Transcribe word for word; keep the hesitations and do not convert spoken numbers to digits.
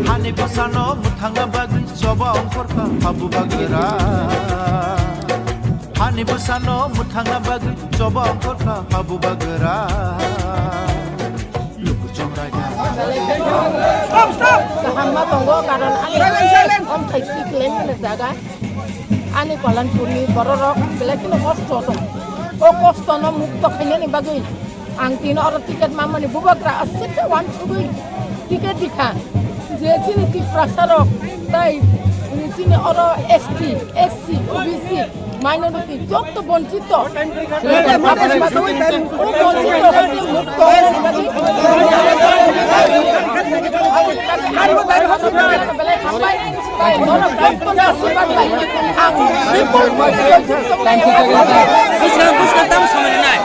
Hani bwsano mwthangna bagwi choba ongkhorkha habu bagra. Hani bwsano mwthangna bagwi choba ongkhorkha habu bagra. Luku chongraida. Kaham ma tongo, karon ani om thai si klen ni jaga. Ani Kolanpurni bororok belai kheno kosto tong. O kostono mukto khainani bagwi ang tini oro ticket mamani bubagra aswk khe uansugwi ticket rikha. Je chini Tiprasa rok tai chini oro S T, S C, O B C, minority jotto bonchito. O bonchito hwnwi mukto hwnwi bagwi belai hambai. Buskang, buskang, tamo samani nai.